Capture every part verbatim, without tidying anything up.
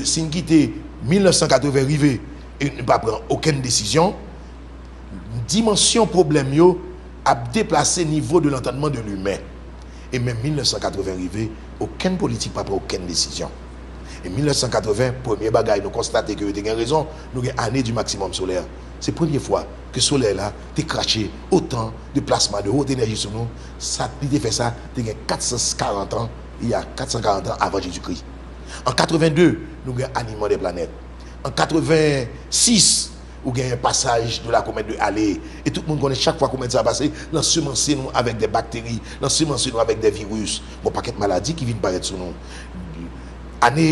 si n kite mil nèf san katreven rive e n pa pran okenn desizyon, dimansyon pwoblèm yo ap deplase nivo de lantannman de limen. E menm mil nèf san katreven rive, okenn politik pa pran okenn desizyon. E mil nèf san katreven, premye bagay nou konstate ke yo te gen rezon, nou gen ane di maksimòm solè. Se premye fwa ke solèy la te krache otan de plasma de wot enèji sou nou. Sa, li te fè sa, te gen kat san karant an, il y a kat san karant an avan Jezikri. An katreven de, nou gen alignement des planètes. An katreven sis, ou gen pasaj de la comète de Halley. E tout moun konnen chak fwa komèt sa pase, l ansemanse nou avèk de bakteri, l ansemanse nou avèk de viris. Gon pakèt maladi ki vin parèt sou nou. Ane,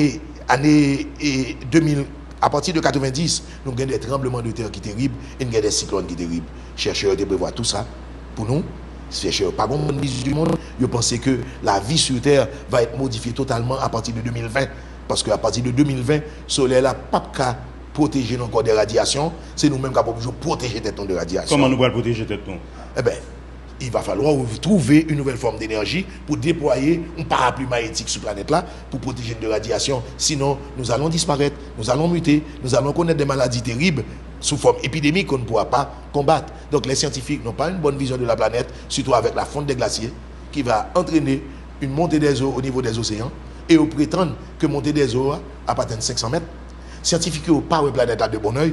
ane e, de mil, apati de katreven dis, nou gen de tranbleman de tè ki terib e n gen de siklòn ki terib. Chèchè yo te prevwa tou sa pou nou. Chèchè yo pa gon bòn vizyon di mond. Yo panse ke la vie sur terre va être modifiée totalement à partir de deux mille vingt. Paske apati de de mil ven, solèy la p ap ka pwoteje nou ankò de radyasyon. Se nou menm k ap oblije pwoteje tèt nou de radyasyon. Kòman nou pral pwoteje tèt nou? Eben, il va falloir trouver une nouvelle forme d'énergie pour déployer un parapluie maïeutique sou planèt la pour protéger de radiation. Sinon, nous allons disparaître, nous allons muter, nous allons connaître des maladies terribles sous forme épidémique qu'on ne pourra pas combattre. Donc les scientifiques n'ont pas une bonne vision de la planète, surtout avec la fonte des glaciers qui va entraîner une montée des eaux au niveau des océans. Et ils prétendent que montée des eaux ap atenn senk san mèt. Syantifik yo pa wè planèt la de bon oeil.